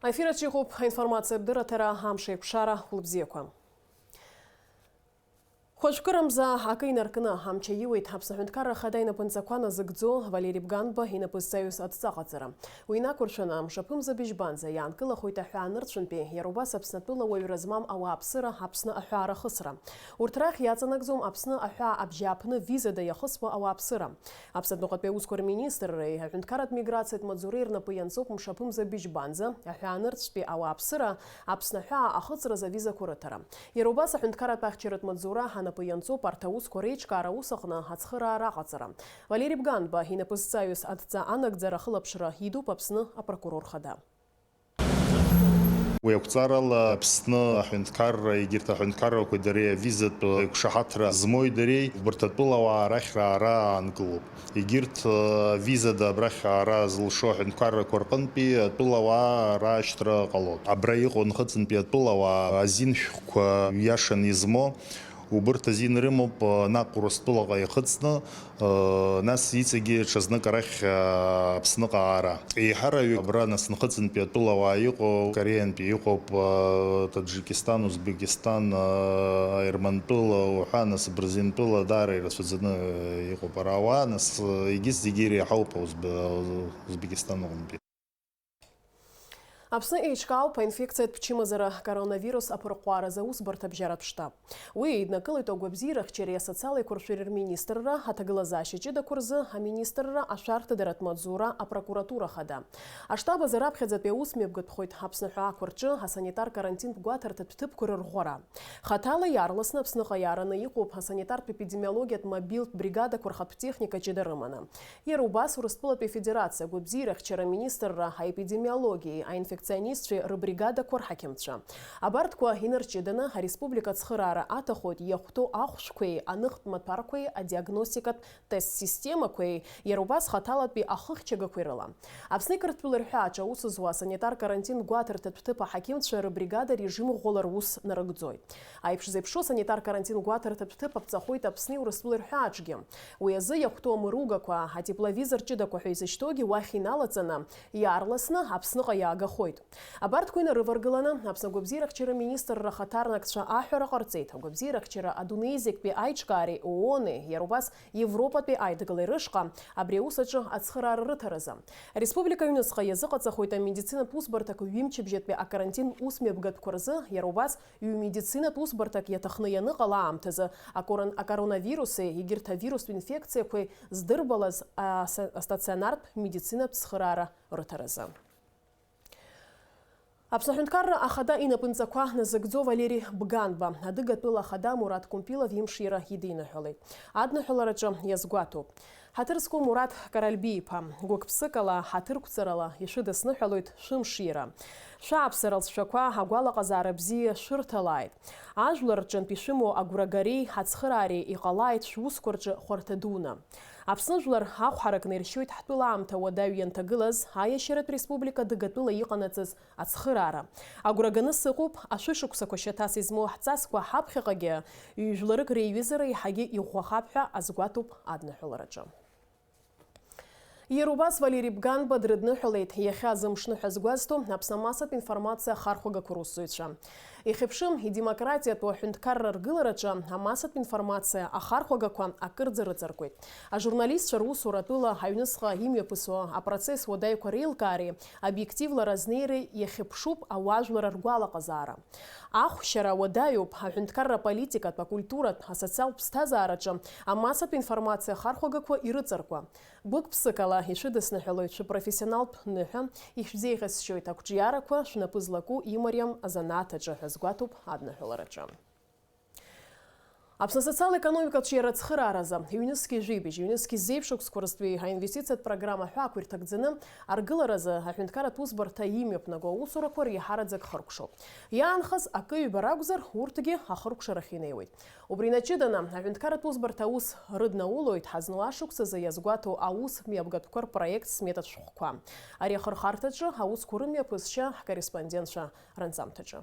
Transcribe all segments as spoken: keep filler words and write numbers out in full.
Аефир аҿы иҟоуп аинформациатә дырраҭара, амш еиқәшара, хәылбзиақәа. Хәажәкырамза акы инаркны амч аиуеит Аԥсны Аҳәынҭқарра Ахада инапынҵақәа назыгӡо Валери Бганба инапы зҵаҩыз адҵа ҟаҵара. Уи инақәыршәаны, мшаԥымза быжьбанӡа иаанкылахоит аҳәаанырцәынтәи, иара убас Аԥснатәыла уаҩра змам ауааԥсыра, Аԥсны аҳәаа рахысра. Урҭ рахь иаҵанакӡом Аԥсны аҳәаа абжьааԥны визада иахысуа ауааԥсыра. Аԥсны адәныҟатәи аусқәа рминистрреи аҳәынҭқарратә миграциатә маҵзуреи рнапы ианҵоуп мшаԥымза быжьбанӡа аҳәаанырцәтәи ауааԥсыра, Аԥсны аҳәаа ахыҵразы авизақәа рыҭара. Иара убас аҳәынҭқарратә ахьчаратә маҵзура анапы ианҵоуп арҭ аусқәа реиҿкаара аус аҟны ацхыраара аҟаҵара. Валери Бганба инапы зҵаҩыз адҵа анагӡара ахылаԥшра идуп Аԥсны апрокурор хада. Уи ақәҵарала Аԥсны аҳәынҭқарра, егьырҭ аҳәынҭқаррақәеи дареи авизатә еиқәшаҳаҭра змои дареи, убарҭ атәылауаа арахь раара аанкылоуп. Егьырҭ, э, авизада абрахь аара зылшо аҳәынҭқаррақәа рҟынтәи атәылауаа раашьҭра ҟалоит. Абра иҟоу нхыҵынтәи атәылауаа азин шәҟәқәа иашаны измо, убырҭ азин рымоуп, э, наҟ Урыстәылаҟа ихыҵны, э, нас иҵегьы ҽазнык арахь, э, Аԥсныҟа аара. Еиҳараҩык абра нас нхыҵынтәи атәылауаа иҟоу, Кореантәи иҟоуп, э, Таджикистан, Узбекистан, э, Аермантәыла уҳәа, нас Бырзентәыла даара ирацәаӡаны, э, иҟоуп ара ауаа, нас, э, егьыс зегьы иреиҳауп Узбе-, Узбекистан аҟынтәи. Аԥсны еиҿкаауп аинфекциатә чымазара коронавирус аԥырҟәааразы аусбарҭа абжьаратә штаб. Уи еиднакылоит агәабзиарахьчареи асоциал еиқәыршәареи рминистрра, аҭагылазаашьа ҷыдақәа рзы аминистрра, ашәарҭадаратә маҵзура, апрокуратура хада. Аштаб азы раԥхьаӡатәи аус мҩаԥгатәхоит Аԥсны аҳәаақәа рҿы асанитар карантинтә гәаҭарҭатә ҭыԥқәа рырӷәӷәара. Хаҭала иаарласны Аԥсныҟа иаараны иҟоуп асанитартә епидемиологиатә мобилтә бригадақәа рхатә техника ҷыда рыманы. Иара убас Урыстәылатәи Афедерациа агәабзиарахьчара аминистрра аепидемиологиеи аинфекционистцәеи рыбригадақәа рҳақьымцәа. Абарҭқәа инарҷыданы ареспублика ацхыраара аҭахоит иахәҭоу ахәшәқәеи аныхтә маҭәарқәеи адиагностикатә тест-системақәеи, иара убас хаҭалатәи ахыхьчагақәеи рыла. Аԥсны Қырҭтәыла рҳәааҿы аус зуа асанитар карантин гәаҭарҭатә ҭыԥ аҳақьымцәа рыбригада режим ӷәӷәала рус нарыгӡоит. Аиԥш зеиԥшу асанитар карантин гәаҭарҭатә ҭыԥ аԥҵахоит Аԥсни Урыстәылеи рҳәааҿгьы. Уи азы иахәҭоу амыругақәа, атепловизор ҷыдақәа ҳәа изышьҭоугьы уахь иналаҵаны, иаарласны Аԥсныҟа иаагахоит. Абарҭқәа инарываргыланы, Аԥсны агәабзиарахьчара министрра ахаҭарнакцәа аҳәара ҟарҵеит, агәабзиарахьчара адунеи зегьтәи аиҿкаареи ООН-и, иара убас Европатәи аидгылеи рышҟа абри аус аҿы ацхыраара рыҭаразы. Ареспублика аҩныҵҟа иазыҟаҵахоит амедицинатә усбарҭақәа ҩымчыбжьатәи акарантин усмҩаԥгатәқәа рзы, иара убас ҩ-медицинатә усбарҭак иаҭахны ианыҟала аамҭазы акорон-, акоронавируси егьырҭ авирустә инфекциақәеи здырбалаз аса-, астационартә медицинатә цхыраара рыҭаразы. Аԥсны Аҳәынҭқарра Ахада инапынҵақәа назыгӡо Валери Бганба, Адыгатәыла Ахада Мураҭ Кәымпилов имшира идиныҳәалеит. Адныҳәалараҿы иазгәаҭоуп. Ҳаҭыр зқәу Мураҭ Каральби-иԥа, гәык-ԥсыкала, ҳаҭырқәҵарала ишәыдысныҳәалоит шәымшира. Шәааԥсара лҵшәақәа агәалаҟазаара бзиа шәырҭалааит. Ажәлар рҿынтә ишәымоу агәрагареи ацхыраареи иҟалааит шәусқәа рҿы хәарҭа дуны. Аԥсны жәлар ахә ҳаракны иршьоит ҳтәыла аамҭа уадаҩ ианҭагылаз аиашьаратә республика Адыгатәыла иҟанаҵаз ацхыраара. Агәра ганы сыҟоуп, ашәышықәсақәа шьаҭас измоу ҳҵасқәа ҳаԥхьаҟагьы ҩ-жәларык реиҩызара еиҳагьы иӷәӷәахап ҳәа азгәаҭоуп адныҳәалараҿы. Иара убас Валери Бганба дрыдныҳәалеит иахьа зымшныҳәа згәазҭо Аԥсны амассатә информациа ахархәагақәа русзуҩцәа. Ихьыԥшым идемократиатәу аҳәынҭқарра ргылараҿы амассатә информациа ахархәагақәа акырӡа рыҵаркуеит. Ажурналистцәа русуратәыла аҩныҵҟа имҩаԥысуа апроцесс уадаҩқәа реилкаареи обиективла разнеиреи иахьыԥшуп ауаажәлар ргәалаҟазаара. Ахәшьара уадаҩуп аҳәынҭқарра аполитикатә, акультуратә, асоциалтә ԥсҭазаараҿы амассатә информациа ахархәагақәа ирыҵаркуа. Гәык-ԥсыкала ишәыдысныҳәалоит шәыпрофессионалтә ныҳәа, ишәзеиӷьасшьоит ақәҿиарақәа, шәнапы злаку имариам азанааҭ аҿы ҳәа азгәаҭоуп адныҳәалараҿы. Аԥсны асоциал-економикатә ацхырааразы ҩнызқьи жәибжь, ҩнызқьи зеиԥш шықәсқәа рзтәи аинвестициатә программа ҳәа ақәирҭагӡаны аргыларазы аҳәынҭқарратә усбарҭа имҩаԥнаго аусурақәа реиҳараӡак хыркәшоуп. Иаанхаз акы-ҩба ракәзар, урҭгьы ахыркәшарахь инеиуеит. Убри инаҷыданы, аҳәынҭқарратә усбарҭа аус рыднаулоит ҳазну ашықәсазы иазгәаҭоу аус мҩаԥгатәқәа рпроект сметатә шәҟәқәа. Ари ахырхарҭаҿы аусқәа рымҩаԥысшьа ҳкорреспондентцәа ранҵамҭаҿы.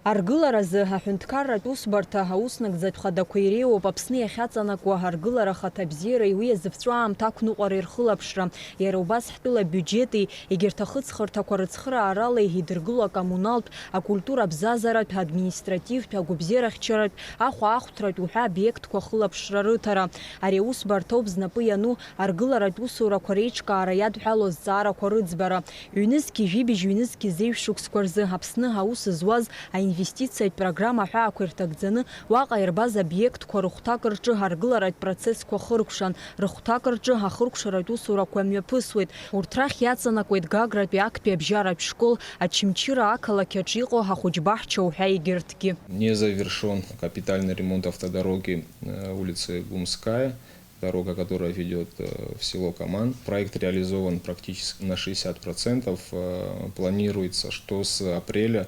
Аргыларазы аҳәынҭқарратә усбарҭа аус нагӡатә хадақәа иреиуоуп Аԥсны иахьаҵанакуа аргылара ахаҭабзиареи уи иазыԥҵәо аамҭа ақәныҟәареи рхылаԥшра. Иара убас ҳтәыла абиуџьети егьырҭ ахыҵхырҭақәа рыцхырааралеи идыргыло акоммуналтә, акультура абзазаратә, административтә, агәабзиарахьчаратә, ахәаахәҭратә уҳәа обиектқәа ахылаԥшра рыҭара. Ари аусбарҭоуп знапы иану аргыларатә усурақәа реиҿкаара иадҳәалоу азҵаарақәа рыӡбара. Ҩнызқьи жәибжь, ҩнызқьи зеижә шықәсқәа рзы Аԥсны аус зуаз аинвестициатә программа аҳәаақәа ирҭагӡаны уаҟа ирбаз обиектқәа рыхәҭак рҿы аргыларатә процессқәа хыркәшан, рыхәҭак рҿы ахыркәшаратә усурақәа мҩаԥысуеит. Урҭ рахь иаҵанакуеит Гагратәи актәи абжьаратә школ, Очамчыра ақалақь аҿы иҟоу ахәыҷбаҳча уҳәа егьырҭгьы. Не завершён капитальный ремонт автодороги, э, улицы Гумская, дорога, которая ведёт, э, в село Каман. Проект реализован практически на шестьдесят процентов. Э, планируется, что с апреля,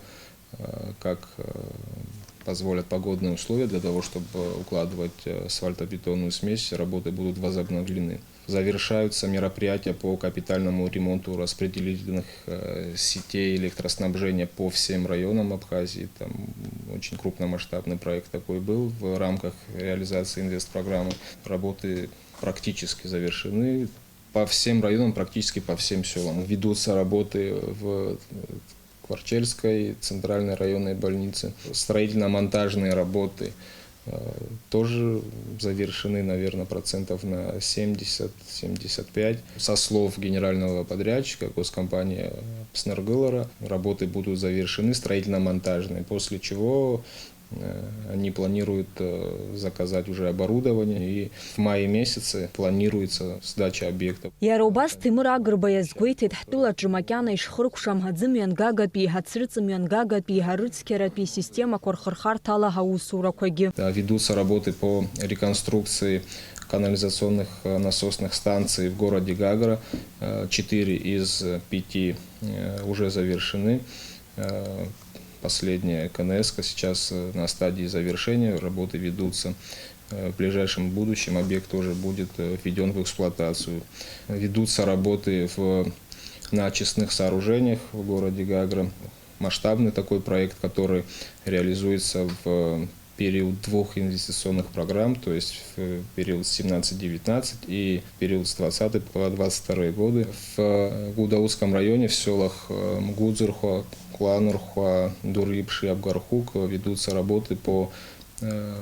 э, как, э, позволят погодные условия для того, чтобы укладывать, э, асфальтобетонную смесь, работы будут возобновлены. Завершаются мероприятия по капитальному ремонту распределительных, э, сетей электроснабжения по всем районам Абхазии. Там очень крупномасштабный проект такой был в рамках реализации инвестпрограммы. Работы практически завершены. По всем районам, практически по всем селам ведутся работы в, э, Кварчельской центральной районной больнице. Строительно-монтажные работы, э, тоже завершены, наверное, процентов на семьдесят, семьдесят пять. Со слов генерального подрядчика, госкомпании Пснергылара, работы будут завершены строительно-монтажные, после чего, э, они планируют, э, заказать уже оборудование, и в мае месяце планируется сдача объектов. Иара убас Ҭемыр Агрба иазгәеиҭеит, ҳтәылаҿы макьана ишхыркәшам аӡымҩангагатәи, ацрыҵымҩангагатәи, арыцқьаратәи системақәа рхырхарҭала аусурақәагьы. Да, ведутся работы по реконструкции канализационных, э, насосных станций в городе Гагра. Э, четыре из пяти, э, уже завершены. Э, последняя К Н С сейчас, э, на стадии завершения, работы ведутся. Э, в ближайшем будущем объект тоже будет, э, введён в эксплуатацию. Ведутся работы в, на очистных сооружениях в городе Гагра. Масштабный такой проект, который реализуется в период двух инвестиционных программ, то есть в период семнадцать девятнадцать и период с двадцатого по двадцать второй годы. В Гудаутском районе в селах, э, Мгудзырхуа, Кланурхуа, Дурипши, Абгархук ведутся работы по, э,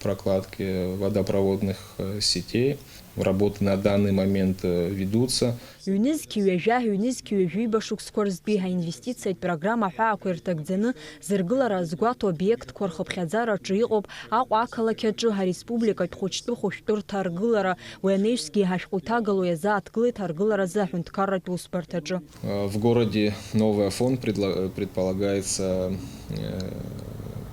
прокладке водопроводных, э, сетей. Работы на данный момент, э, ведутся. Ҩнызқь ҩажәа, ҩнызқь ҩажәиба шықәсқәа рзтәи аинвестициатә программа аҳәаақәа ирҭагӡаны зыргылара азгәаҭоу обиектқәа рхыԥхьаӡараҿы иҟоуп Аҟәа ақалақь аҿы ареспубликатә хәыҷтәы хәышәтәырҭа аргылара. Уи анаҩсгьы ашәҟәы иҭагалоу иазааҭгылеит аргыларазы аҳәынҭқарратә усбарҭаҿы. Э, в городе Новый Афон предла-, э, предполагается, э,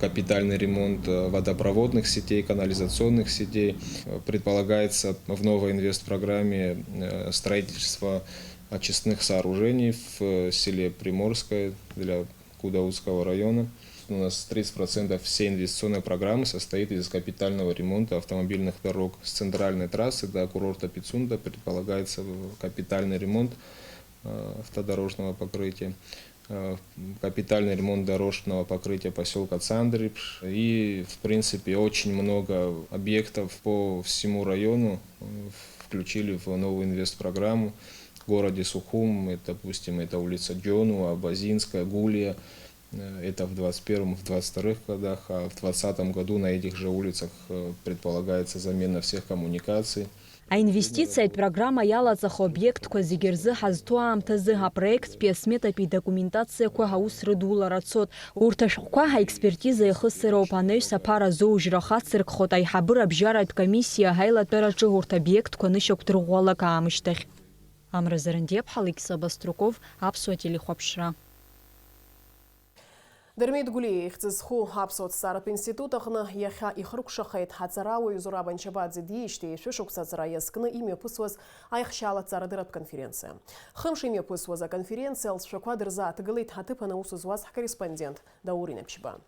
капитальный ремонт, э, водопроводных сетей, канализационных сетей. Э, предполагается в новой инвестпрограмме, э, строительство очистных сооружений в, э, селе Приморское для Гудаутского района. У нас тридцать процентов всей инвестиционной программы состоит из капитального ремонта автомобильных дорог. С центральной трассы до курорта Пицунда предполагается в-, капитальный ремонт, э, автодорожного покрытия, э, капитальный ремонт дорожного покрытия посёлка Цандрипш. И, в принципе, очень много объектов по всему району, э, включили в новую инвестпрограмму. В городе Сухум, это, допустим, это улица Джонуа, Базинская, Гулия. Э, это в двадцать первом, в двадцать вторых годах, а в двадцатом году на этих же улицах, э, предполагается замена всех коммуникаций. Аинвестициатә программа иалаҵахо обиектқәа зегьы рзы ҳазҭоу аамҭазы апроекттәи асметатәи документациақәа аус рыдулара цоит. Урҭ ашәҟәқәа аекспертиза иахысыроуп, анаҩс аԥара зоужьра хацыркхоит, аиҳабыра абжьаратә комиссиа аилатәараҿы урҭ обиектқәа нышьақәдырӷәӷәалак аамышьҭахь. Амра Зарандиаԥҳа, Алықьса Баструков, Аԥсуа телехәаԥшра. Дырмит Гәлиа ихьӡ зху Аԥсуа ҭҵааратә институт аҟны иахьа ихыркәшахеит аҵарауаҩ Зураб Анчабаӡе диижьҭеи шәышықәса аҵара иазкны имҩаԥысуаз аихшьаала аҭҵаарадырратә конференциа. Хымш имҩаԥысуаз аконференциа алҵшәақәа дырзааҭгылеит аҭыԥан аус зуаз ҳкорреспондент Даур Инаԥшьба.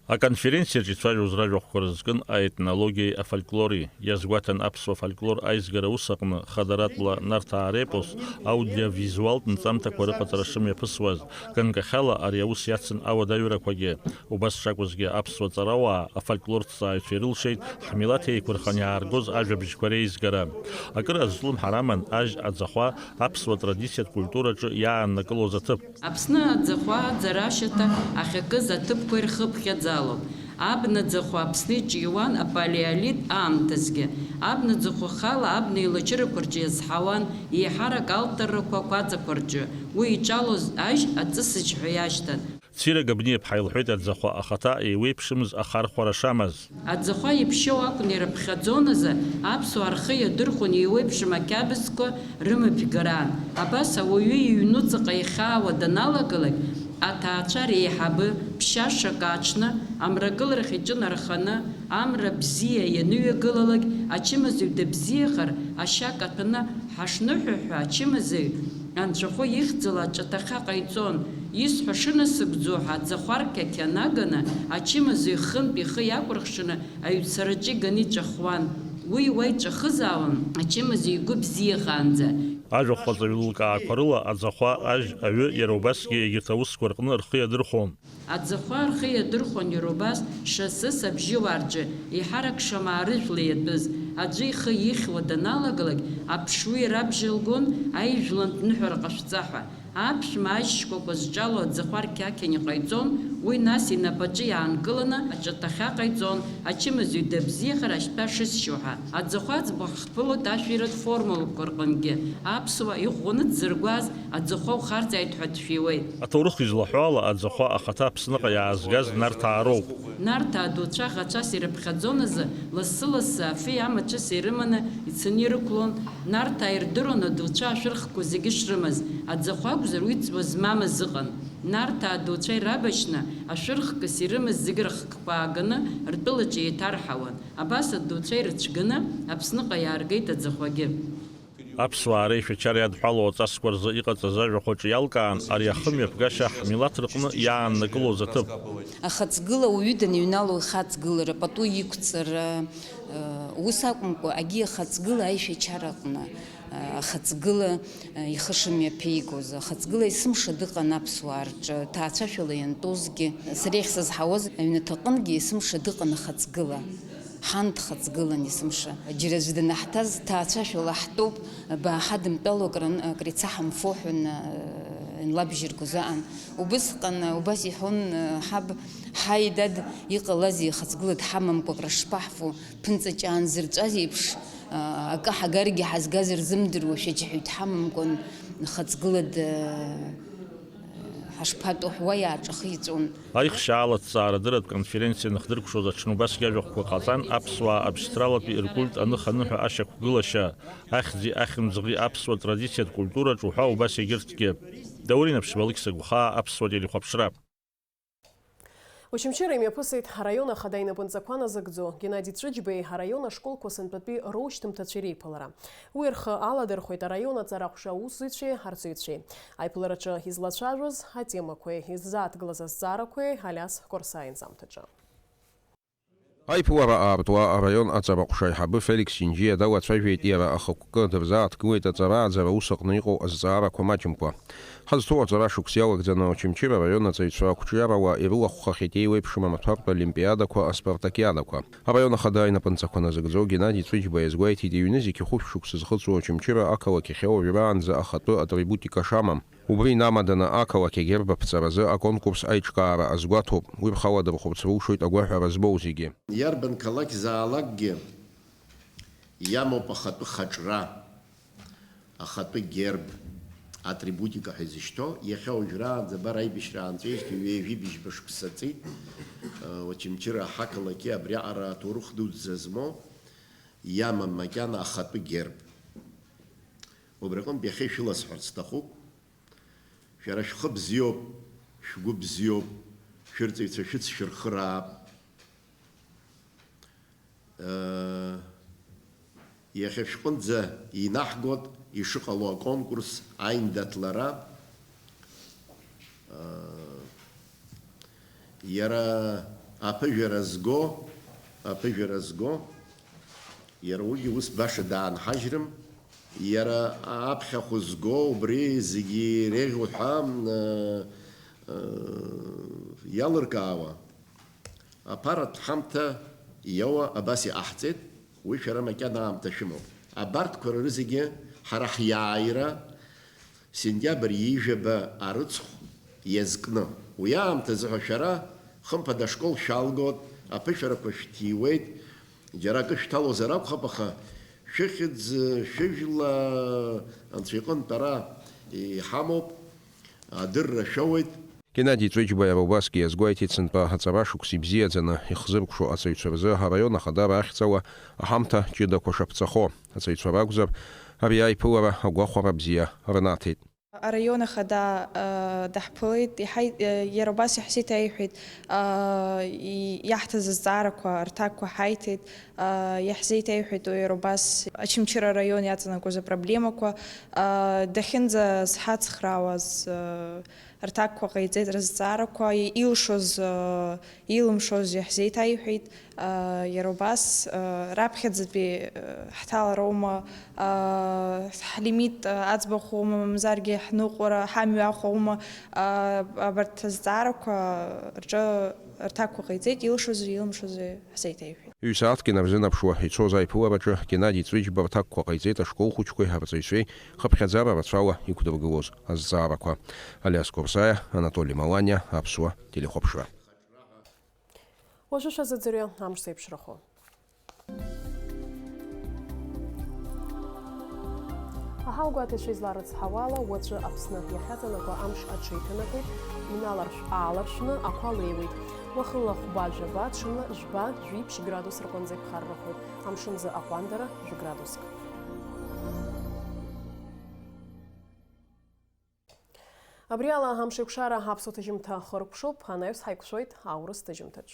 Аконференциаҿ ицәажәоз ражәахәқәа рызкын аетнологиеи афольклори. Иазгәаҭан аԥсуа фольклор аизгара аус аҟны хадаратәла Нарҭаа репос аудиовизуалтә нҵамҭақәа рыҟаҵара шымҩаԥысуаз. Ганкахьала ари аус иацын ауадаҩрақәагьы. Убас шакәызгьы, аԥсуа ҵарауаа афольклорҭҵааҩцәа ирылшеит ҳмилаҭ еиқәырханы иааргоз ажәабжьқәа реизгара. Акыр азҿлымҳара аман ажь аӡахәа аԥсуа традициатә культураҿы иааннакылоз аҭыԥ. Аԥсны аӡахәа аӡара ашьаҭа ахьакыз аҭыԥқәа ирхыԥхьаӡалоуп. Абна аӡахәа Аԥсны иҿиуан апалеолит аамҭазгьы. Абна аӡахәа хала абна еилачырақәа рҿы иазҳауан, еиҳарак алҭаррақәа ақәаҵақәа рҿы. Уи иҿалоз ажь аҵысыжь ҳәа иашьҭан. Цира Габниаԥҳа илҳәеит аӡахәа ахаҭа еиуеиԥшымыз ахархәара шамаз. Аӡахәа иԥшьоу акәны ирыԥхьаӡон азы, аԥсуаа рхы иадырхәон еиуеиԥшым ақьабзқәа рымҩаԥгараан. Абас ауаҩы иҩнуҵаҟа ихьаауа даналагалак, аҭаацәа реиҳабы ԥшьашак ааҽны, амрагыларахь иҿынарханы, амра бзиа ианыҩагылалак, ачымазаҩ дыбзиахар, ашьа каҭәаны ҳашныҳәаҳәа, ачымазаҩ анцәахәы ихьӡала аҿаҭахьа ҟаиҵон. Исҳәо шынасыгӡо ҳәа аӡахәарқьақьа наганы, ачымазаҩ хынтә ихы иакәырхшаны аҩцараҿы иганы иҵәахуан. Уи уа иҵәахызаауан, ачымазаҩ игәы бзиахаанӡа. Ажәахәҟаҵаҩ лылкаақәа рыла аӡахәа, ажь, аҩы иара убасгьы егьырҭ аусқәа рҟны рхы иадырхәон. Аӡахәа рхы иадырхәон иара убас шасыс абжьыуаа рҿы, еиҳарак шамаа рыжәла иатәыз, аӡәы ихы ихьуа даналагалак, аԥшуи рабжьалгон, аижәлантә ныҳәара ҟашәҵа ҳәа. Аԥшәма ажь шкәакәа зҿало аӡахәа рқьақьан иҟаиҵон, уи нас инапаҿы иаанкыланы аҿаҭахьа ҟаиҵон, ачымазаҩ дабзиахар ашьтәа шысшьо ҳәа. Аӡахәа аӡбахә ҳԥылоит ашәиратә формулақәа рҟынгьы. Аԥсуа иӷәӷәаны дзыргәаз аӡахәа ухарҵааит ҳәа дшәиуеит. Аҭоурых излаҳәо ала, аӡахәа ахаҭа Аԥсныҟа иаазгаз Нарҭаа роуп. Нарҭаа дуцәа ӷацәас ирыԥхьаӡон азы, лассы-лассы афи амацәыси рыманы ицаны ирықәлон. Нарҭаа ирдыруан адуцәа ашәырхқәа зегьы шрымаз, аӡахәа акәзар, уи ҵуа змамыз ыҟан. Нарҭаа дуцәа ирабашьны, ашәырхкыс ирымаз зегьы рыхкқәа ааганы, ртәылаҿы еиҭарҳауан. Абас адуцәа ирыцәганы, Аԥсныҟа иааргеит аӡахәагьы. Аԥсуаа реишәачара иадҳәалоу аҵасқәа рзы иҟаҵаз ажәахәаҿы иалкаан ари ахымҩаԥгашьа ҳмилаҭ рҟны иааннакылоз аҭыԥ. Ахаҵгыла ауаҩы даныҩнало ихаҵгылара, пату иқәҵара, э, ус акәымкәа, агьи ахаҵгыла аишәачараҟны, э, ахаҵгыла, э, ихы шымҩаԥигоз, ахаҵгыла есымша дыҟан аԥсуаа рҿы, ҭаацәашәала иантәозгьы. Сара иахьсызҳауаз аҩнаҭаҟынгьы есымша дыҟан ахаҵгыла. Ҳан дхаҵгылан есымша. Џьара аӡә данаҳҭаз, ҭаацәашәала ҳтәоуп, бааҳадымтәало акры-, акрицаҳамфо ҳәа н-, нлабжьыргоз аан. Убысҟан, убас иҳәон, ҳаб, ҳаи, дад, иҟалазеи, хаҵгыла дҳамамкәа акры шԥаҳфо, ԥынҵа ҷаан зырҵәаз еиԥш, акы ҳагаргьы ҳазгаз рзымдыруа шәаџьҳәаҩ дҳамамкәан, хаҵгыла д-, ҳашԥатәо ҳәа уа иааҿахиҵәон. Аихшьаала аҭҵаарадырратә конференциа аныхдыркәшоз аҽны убасгьы ажәахәқәа ҟаҵан, аԥсуаа абшьҭралатәи ркульт аныха-аныҳәа ашьақәгылашьа, ахьӡи ахьымӡӷи аԥсуа традициатә культураҿ уҳәа убас егьырҭгьы. Даур Инаԥшьба, Алықьса Гәхаа, Аԥсуа телехәаԥшра. Очамчыра имҩаԥысит араион ахада инапынҵақәа назыгӡо Геннади Ҵәыџьбеи араион ашколқәа сынтәатәи роушьҭымҭацәеи реиԥылара. Уи рхы аладырхәеит араион аҵараҟәша аусзуҩцәеи арҵаҩцәеи. Аиԥылараҿы излацәажәоз атемақәеи иззааҭгылаз азҵаарақәеи Алиас Қәарсаа инҵамҭаҿы. Аиԥылара аартуа араион аҵараҟәша аиҳабы Феликс Џьынџьиа далацәажәеит иара ахықәкы, дырзааҭгылеит аҵара ааӡара аус аҟны иҟоу азҵаарақәа маҷымкәа. Ҳазҭоу аҵара шықәс иалагӡаны Очамчыра араион аҵаҩцәа ақәҿиарала ирылахәхахьеит еиуеиԥшым амаҭәартә олимпиадақәа, аспартакиадақәа. Араион ахада инапынҵақәа назыгӡо Геннади Ҵәыџьба иазгәеиҭеит, иҩны зегьы хәышә шықәса зхыҵуа Очамчыра ақалақь иахьа уажәраанӡа ахатәы атрибутика шамам. Убри инамаданы ақалақь агерб аԥҵаразы аконкурс аиҿкаара азгәаҭоуп, уи рхаладырхәырц рылшоит агәаҳәара змоу зегьы. Иарбан қалақьзаалакгьы иамоуп ахатәы хаҿра, ахатәы герб, атрибутика ҳәа изышьҭоу, иахьа уажәраанӡа, абар, аибашьра аанҵәеижьҭеи ҩажәи быжьба шықәса ҵит, Очамчыра аҳақалақьы абриаҟара аҭоурых дуӡӡа змоу иамам макьана ахатәы герб. Убри аҟынтә иахьа ишәыласҳәарц сҭахуп. Шәара шәхы бзиоуп, шәгәы бзиоуп, шәырҵаҩцәа шәыцшәырхыраап. Э, иахьа шәҟынӡа инаҳгоит ишыҟало аконкурс аиндаҭлара. Э, иара Аԥыжәара зго, аԥыжәара зго, иара уигьы ус баша даанҳажьрым, иара аԥхьахә зго убри зегьы иреиӷьу ҳәа, э, э, иалыркаауа, аԥаратә ҳамҭа иоуа абас иҟаҳҵеит, уи шәара макьана аамҭа шәымоуп. Абарҭқәа рызегьы ҳара ҳиааира, сентиабр ҩажәаба арыцхә иазкны. Уи аамҭазы ҳәа шәара, хымԥада, ашкол шәалгоит, аԥышәарақәа шәҭиуеит, џьара акы шәҭалозар акәхап, аха шәыхьӡ, шәыжәла Анцәа иҟынтә ара иҳамоуп, адырра шәоуеит. Геннади Ҵәыџьба иара убасгьы иазгәеиҭеит, сынтәа аҵара шықәса ибзиаӡаны ихзыркәшо аҵаҩцәа рзы араион ахадара ахьӡала аҳамҭа ҷыдақәа шаԥҵахо. Аҵаҩцәа ракәзар, ари аиԥылара агәахәара бзиа рнаҭеит. Араион ахада, э, даҳԥылеит, иҳаи-, э, иара убас иаҳзеиҭеиҳәеит, э, и-, иаҳҭаз азҵаарақәа рҭакқәа ҳаиҭеит, э, иаҳзеиҭеиҳәеит уи иара убас Очамчыра араион иаҵанакуаз апроблемақәа, э, дахьынӡазҳацхраауаз, э, рҭакқәа ҟаиҵеит, рызҵаарақәа, и-, илшоз, э, илымшоз иаҳзеиҭеиҳәеит. Иара убас, раԥхьаӡатәи ҳҭалароума, ҳлимит аӡбахә аума, мамзаргьы ҳныҟәара, ҳамҩа ахә аума, абарҭ азҵаарақәа рҿы рҭакқәа ҟаиҵеит, илшози илымшози ҳзеиҭеиҳәеит. Ҩ-сааҭк инарзынаԥшуа ицоз аиԥылараҿы Геннади Ҵәыџьба рҭакқәа ҟаиҵеит ашколхәыҷқәеи арҵаҩцәеи хыԥхьаӡара рацәала иқәдыргылоз азҵаарақәа. Алиас Курсаиа, Анатоли Маланиа, Аԥсуа телехәаԥшра. Уажәы шәазыӡырҩы амш зеиԥшрахо. Аҳауагәаҭаҩцәа изларыцҳауала, уаҵәы Аԥсны иахьаҵанакуа амш аҽеиҭанакуеит, иналаршә-ааларшәны ақәа леиуеит. Уахынла хәба-жәаба, ҽынла жәба-жәиԥшь градус рҟынӡа иԥхаррахоит, амшынӡы аҟәандара жәа-градуск. Абри ала амшеикәшара аԥсуа ҭыжьымҭа хыркәшоуп, анаҩс ҳаиқәшәоит аурыс ҭыжьымҭаҿ.